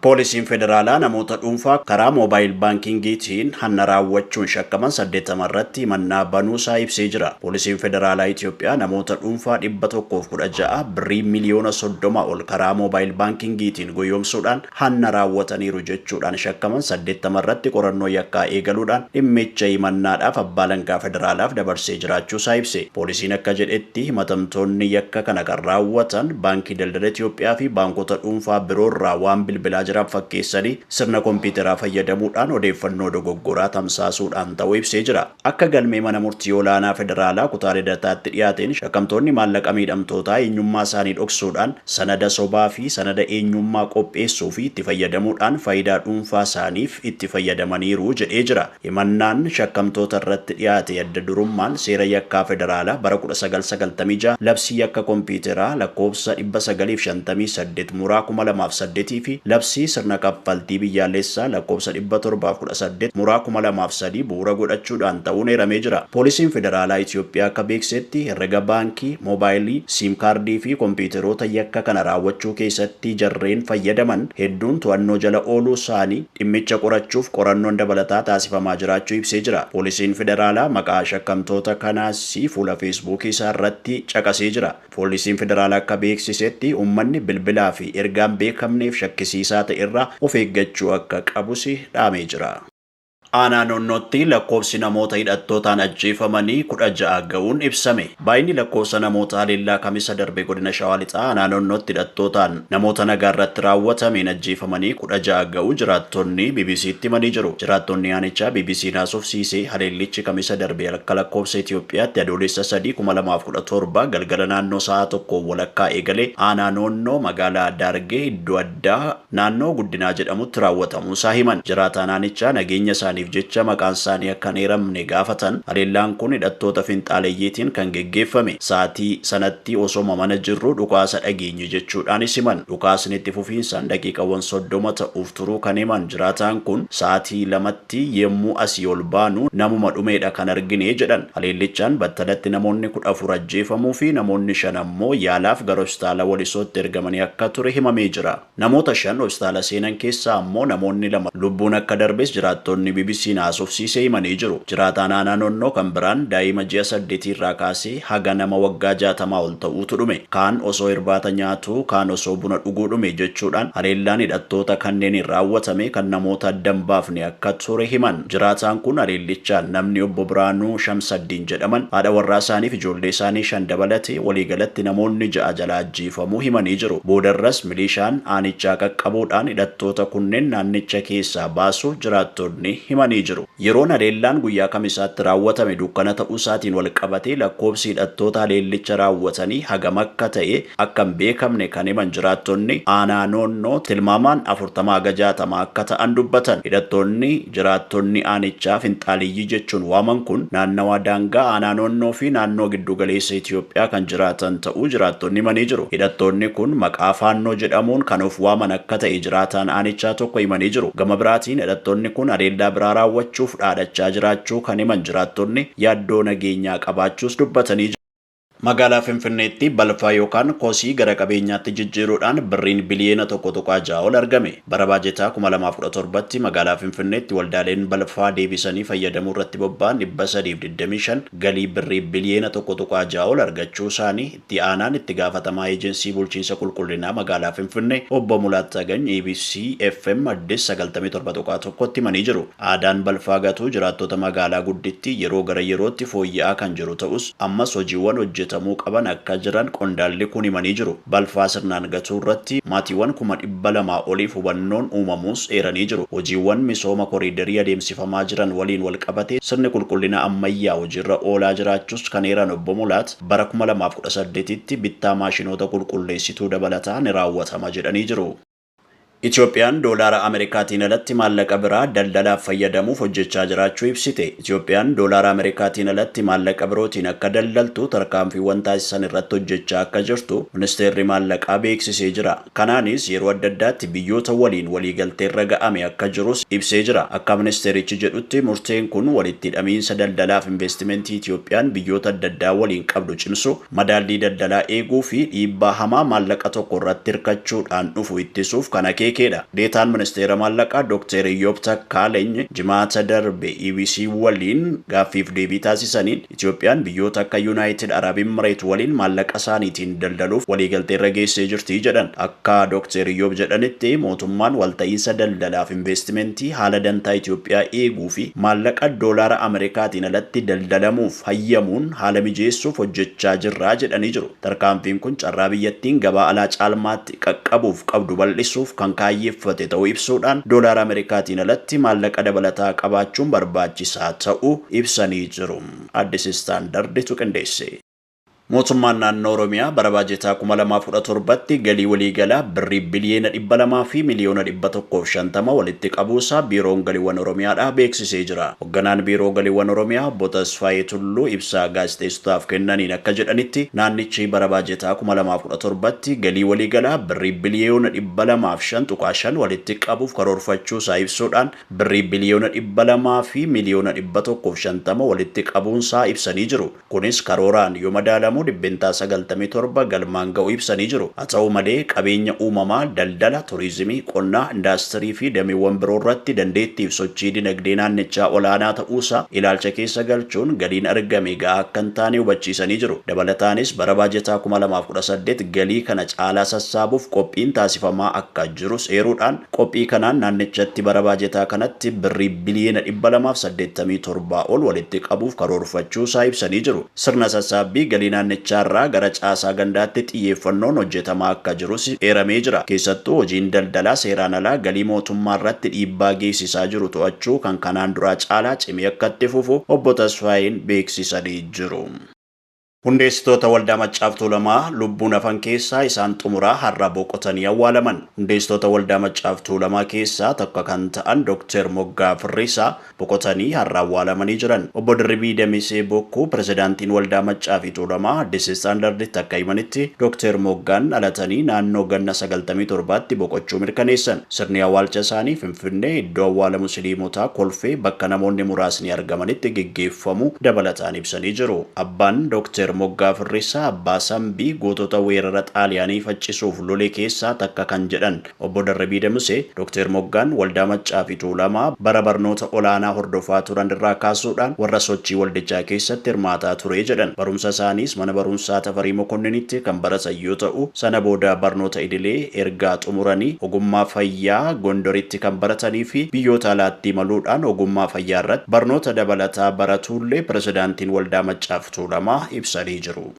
Poolisiin Federaalaa namoota dhuunfaa karaa moobaayil baankingiitiin hanna raawwachuun shakkaman 80 irratti himannaa banuusaa ibsee jira. Poolisiin Federaalaa Itoophiyaa namoota dhuunfaa 116 birrii miliyoona 30 ol karaa moobaayil baankingiitiin goyoomsuudhaan hanna raawwataniiru jechuudhaan shakkaman 80 irratti qorannoo yakkaa eegaluudhaan dhimmicha himannaadhaaf abbaa alangaa federaalaaf dabarsee jiraachuusaa ibse. Poolisiin akka jedhetti, himatamtoonni yakka kana kan raawwatan Baankii Daldala Itoophiyaa fi baankota dhuunfaa biroorraa waan bilbilaa jiran fakkeessanii sirna kompiitaraa fayyadamuudhaan odeeffannoo dogoggoraa tamsaasuudhaan ta'uu ibsee jira. Akka galmee mana murtii olaanaa federaalaa kutaa Lidataatti dhiyaateen, shakkamtoonni maallaqa miidhamtootaa eenyummaa isaanii dhoksuudhaan sanada sobaa fi sanada eenyummaa qopheessuu fi itti fayyadamuudhaan faayidaa dhuunfaa isaaniif itti fayyadamaniiru jedhee jira. Himannaan shakkamtoota irratti dhiyaate adda durummaan seera yakkaa federaalaa bara 1996, labsii yakka kompiitaraa lakkoofsa 958 muraa 2008 fi labsii sirna kaffaltii biyyaalessaa lakkoofsa 718 muraa 2003 bu'uura godhachuudhaan ta'uun eeramee jira. Poolisiin Federaalaa Itoophiyaa akka beeksisetti, herrega baankii, moobaayilii, siim kaardii fi kompiitaroota yakka kana raawwachuu keessatti jarreen fayyadaman hedduun to'annoo jala ooluu isaanii, dhimmicha qorachuuf qorannoon dabalataa taasifamaa jiraachuu ibsee jira. Poolisiin Federaalaa maqaa shakkamtoota kanaas fuula Feesbuukii isaa irratti caqasee jira. Poolisiin Federaalaa akka beeksisetti, uummanni bilbilaa fi ergaa hin beekamneef shakkisiisaa ta'e irraa of eeggachuu akka qabus dhaamee jira. Aanaa Noonnootti lakkoofsi namoota hidhattootaan ajjeefamanii 16 ga'uun ibsame. Baay'inni lakkoofsa namoota haleellaa Kamisa darbe Godina Shawaa Lixaa Aanaa Noonnootti hidhattootaan namoota nagaa irratti raawwatameen ajjeefamanii 16 ga'uu jiraattonni BBC'tti himanii jiru. Jiraattonni aanichaa BBC'n haasofsiise, haleellichi Kamisa darbe akka lakkoofsa Itoophiyaatti Adoolessa 3, 2017 galgala naannoo sa'aa tokkoof walakkaa eegalee Aanaa Noonnoo magaalaa Daargee iddoo addaa naannoo Guddinaa jedhamutti raawwatamuusaa himan. Jiraataan aanichaa nageenya isaaniif jecha maqaan isaanii akka hin eeramne gaafatan, haleellaan kun hidhattoota finxaaleyyiitiin kan geggeeffame. Sa'aatii sanatti osoma mana jirruu dhukaasa dhageenye jechuudhaanis himan. Dhukaasni itti fufiinsaan daqiiqawwan 30 ta'uuf turuu kan himan jiraataan kun, sa'aatii 2tti yemmuu asii ol baanu namuma dhumeedha kan argine jedhan. Haleellichaan battalatti namoonni 14 ajjeefamuu fi namoonni 5 ammoo yaalaaf gara Hospitaala Walisootti ergamanii akka ture himamee jira. Namoota 5 hospitaala seenan keessaa ammoo namoonni 2 lubbuun akka darbes jiraattonni BBCn haasofsiise himanii jiru. Jiraataan Aanaa Noonnoo kan biraan, daa'ima ji'a saddeetii irraa kaasee haga nama waggaa 60 ol ta'uutu dhume. Kaan osoo irbaata nyaatuu, kaan osoo buna dhuguu dhume, jechuudhaan haleellaan hidhattoota kanneeniin raawwatame kan namoota adda hin baafne akka ture himan. Jiraataan kun haleellichaan namni Obbo Biraanuu Shamsaddiin jedhaman, haadha warraa isaaniif ijoollee isaanii 5 dabalatee waliigalatti namoonni 6 jalaa ajjeefamuu himanii jiru. Boodarras milishaan aanichaa qaqqabuudhaan hidhattoota kunneen naannicha keessaa baasuu jiraattonni himanii jiru. Yeroon haleellaan guyyaa Kamisaatti raawwatame dukkana ta'uusaatiin walqabatee lakkoofsi hidhattoota haleellicha raawwatanii hagam akka ta'e akka hin beekamne kan himan jiraattonni aanaa Noonnoo, tilmaamaan 40 haga 60 akka ta'an dubbatan. Hidhattoonni jiraattonni aanichaa finxaaleyyii jechuun waaman kun naannawaa daangaa aanaa Noonnoo fi naannoo giddugaleessa Itoophiyaa kan jiraatan ta'uu jiraattonni himanii jiru. Hidhattoonni kun maqaa Faannoo jedhamuun kan of waaman akka ta'e jiraataan aanichaa tokko himanii jiru. Gama biraatiin hidhattoonni kun haleellaa biraa raawwachuuf dhaadachaa jiraachuu kan himan jiraattonni, yaaddoo nageenyaa qabaachuus dubbatanii jiru. Magaalaa Finfinneetti balfa yookaan kosii gara qabeenyaatti jijjiiruudhaan birriin biliyoona 1.6 ol argame. Bara baajetaa 2017tti magaalaa Finfinneetti waldaaleen balfaa deebisanii fayyadamuu irratti bobba'an 325 galii birrii biliyoona 1.6 ol argachuusaanii Itti Aanaan Itti Gaafatamaa Ejensii Bulchiinsa Qulqullinaa Magaalaa Finfinnee Obbo Mulaat Tagany EBC FM Addis 97.1tti himanii jiru. Aadaan balfaa gatuu jiraattota magaalaa guddittii yeroo gara yerootti fooyya'aa kan jiru ta'us, ammas hojiiwwan hojjetamuu qaban akka jiran qondaalli kun himanii jiru. Balfaa sirnaan gatuurratti maatiiwwan 200,000 oliif hubannoon uumamuus eeranii jiru. Hojiiwwan misooma koriidarii adeemsifamaa jiran waliin walqabatee sirni qulqullina ammayyaa hojiirra oolaa jiraachuus kan eeran Obbo Mulaat, bara 2018tti bittaa maashinoota qulqulleessituu dabalataa ni raawwatama jedhanii jiru. Itoophiyaan Doolaara Ameerikaatiin alatti maallaqa biraa daldalaaf fayyadamuuf hojjechaa jiraachuu ibsite. Itoophiyaan Doolaara Ameerikaatiin alatti maallaqa birootiin akka daldaltu tarkaanfiiwwan taasisan irratti hojjechaa akka jirtu Ministeerri Maallaqaa beeksisee jira. Kanaanis yeroo adda addaatti biyyoota waliin waliigalteerra ga'ame akka jirus ibsee jira. Akka ministeerichi jedhutti murteen kun walitti hidhamiinsa daldalaaf investimentii Itoophiyaan biyyoota adda addaa waliin qabdu cimsuu, madaallii daldalaa eeguu fi dhiibbaa hamaa maallaqa tokko irratti hirkachuudhaan dhufu ittisuuf kan akeeke. akeekeedha. Deetaan ministeera maallaqaa Dr. Iyyoob Takkaaleny jimaata darbe EBC waliin gaaffiif deebii taasisaniin Itoophiyaan biyyoota akka Yuunaayitid Arab Emirates waliin maallaqa isaaniitiin daldaluuf waliigaltee irra geessee jirti jedhan. Akka Dr. Iyyoob jedhanitti mootummaan walta'iinsa daldalaaf investimentii haala dantaa Itoophiyaa eeguu fi maallaqa doolaara Ameerikaatiin alatti daldalamuuf hayyamuun haala mijeessuuf hojjechaa jirra jedhanii jiru. Tarkaanfiin kun carraa biyyattiin gabaa alaa caalmaatti qaqqabuuf qabdu bal'isuuf kan kaayyeeffate ta'uu ibsuudhaan doolaara Ameerikaatiin alatti maallaqa dabalataa qabaachuun barbaachisaa ta'uu ibsanii jiru. Addis Istaandarditu qindeesse. Mootummaan naannoo Oromiyaa bara baajetaa 2017tti galii waliigalaa birrii biliyoona 200 fi miliyoona 150 walitti qabuusaa Biiroon Galiiwwan Oromiyaadhaa beeksisee jira. Hoogganaan Biiroo Galiiwwan Oromiyaa Obbo Tasfaayee Tulluu ibsaa gaazexeessotaaf kennaniin akka jedhanitti naannichi bara baajetaa 2017tti galii waliigalaa birrii biliyoona 205.5 walitti qabuuf karoorfachuusaa ibsuudhaan birrii biliyoona 200 fi miliyoona 150 walitti qabuunsaa ibsanii jiru. Kunis karooraan yoo madaalamu 97% galmaan ga'uu ibsanii jiru. Haa ta'u malee qabeenya uumamaa, daldala, turizimii, qonnaa, indaastirii fi dameewwan biroo irratti dandeettiif sochii dinagdee naannichaa olaanaa ta'uusaa ilaalcha keessa galchuun galiin argame ga'aa akka hin taane hubachiisanii jiru. Dabalataanis bara baajetaa 2018 galii kana caalaa sassaabuuf qophiin taasifamaa akka jirus eeruudhaan qophii kanaan naannichatti bara baajetaa kanatti birrii biliyoona 287 ol walitti qabuuf karoorfachuusaa ibsanii jiru. Sirna sassaabbii galii naannichaarraa gara caasaa gandaatti xiyyeeffannoon hojjetamaa akka jirus eeramee jira. Keessattuu hojiin daldalaa seeraan alaa galii mootummaa irratti dhiibbaa geessisaa jiru to'achuu kan kanaan duraa caalaa cimee akka itti fufu Obbo Tasfaayeen beeksisanii jiru. Hundeessitoota waldaa Maccaaf Tuulamaa lubbuun hafan keessaa isaan xumuraa har'a boqotanii awwaalaman. Hundeessitoota waldaa Maccaaf Tuulamaa keessaa tokko kan ta'an Dr. Moggaa Firriisaa boqotanii har'a awwaalamanii jiran. Obbo Dirribii Damisee Bokkuu pirezidaantiin waldaa Maccaa fi Tuulamaa Addis Istaandarditti akka himanitti Dr. Moggaan dhalatanii naannoo ganna 97tti boqochuu mirkaneessan. Sirni awwaalcha isaanii Finfinnee iddoo awwaala Musliimotaa Kolfee bakka namoonni muraasni argamanitti geggeeffamu dabalataan ibsanii jiru. Abbaan Dr. Moggaa Firriisaa Abbaa Sambii gootota weerara Xaaliyaanii faccisuuf lole keessaa takka kan jedhan Obbo Dirribii Damisee Dr. Moggaan waldaa Maccaa fi Tuulamaa bara barnoota olaanaa hordofaa turan irraa kaasuudhaan warra sochii waldichaa keessatti hirmaataa ture jedhan. Barumsa isaaniis mana barumsaa Tafarii Mokonniinitti kan baratan yoo ta'u sana booda barnoota idilee ergaa xumuranii ogummaa fayyaa Gondoritti kan baratanii fi biyyoota alaatti imaluudhaan ogummaa fayyaa irratti barnoota dabalataa baratuullee pirezidaantiin waldaa Maccaa fi Tuulamaa ibsanii jiru.